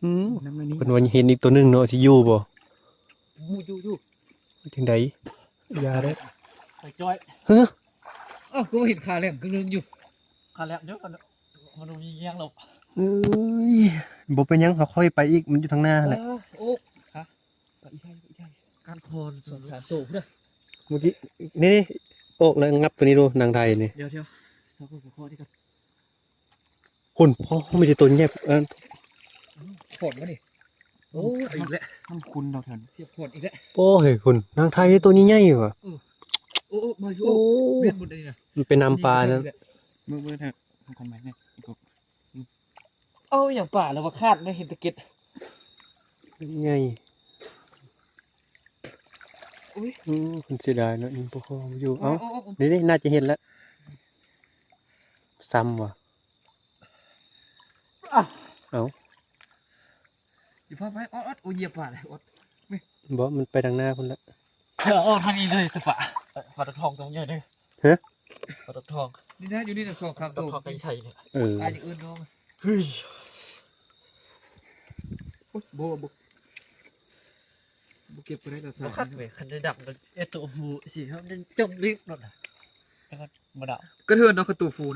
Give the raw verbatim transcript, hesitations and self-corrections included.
อืม น้ำในนี้ เพิ่นว่าเห็นอีกตัวหนึ่งเนาะ สิอยู่บ่ อยู่ อยู่ อยู่ จังใด อย่าเด้อ ไปจ้อย ฮะ เอ้า ก็เห็นขาแหลมกึ่งหนึ่งอยู่ ขาแหลมเดี๋ยวมัน มันมีเงี้ยงหลบ เอ้ย บ่เป็นหยัง เฮาค่อยไปอีก มันอยู่ทางหน้าหั่นแหละ เออ โอ้ ฮะ ไปอีกได้ ไปอีกได้ การคอนสองสามตัวพุ้นนะ เมื่อกี้ นี่ นี่ ออกแล้ว งับตัวนี้ดู นางไทยนี่ เดี๋ยว เดี๋ยว เราก็ขอข้อนี้ก่อน คุณพ่อ มีแต่ตัวแยบ เออ ขอนวะนี่ โอ้ อีกแล้ว มันคุ้นเราแถวนี้ เสียบขอนอีกแล้ว โอ้ เฮ้ย คุณ นางไทยมีตัวนี้ใหญ่ว่ะ เออ โอ้ โอ้ มาอยู่ โอ้ เวียนบนอันนี้นะ มันเป็นน้ำปลานะ เมื่อ เมื่อทาง ทางคนใหม่เนี่ย อีกกบ เอาอย่างป่าแล้วว่าคาดไม่เห็นตะเก็ด ใหญ่ อุ้ย อืม คุณเสียดายเนาะ นี่พวกเขาอยู่ เอ้า เอา เอา เอา นี่ นี่ น่าจะเห็นแล้ว ซ้ำว่ะ อ่ะ เอ้า อย่าพาไป ออด ออด โอ้ย เหยียบป่าเลย ออด บ่ มันไปทางหน้าพุ่นละ เออ ออดทางนี้เลย สปะ ปลาตะทองตัวใหญ่เลย ฮะ ปลาตะทอง นี่นะ อยู่นี่นะ สองสามตัว ปลาตะทองไทยเนี่ย เออ อาจจะเอื้อนน้อง เฮ้ย โอ๊ย บ่ บ่ บ่เก็บไปได้ละ บ่คักเว้ย คันได้ดับมันเอตัวผู้สิครับ มันจมลึกโลดน่ะ แล้วก็บ่ดับ กระเทือนเนาะ คือตัวผู้เนาะ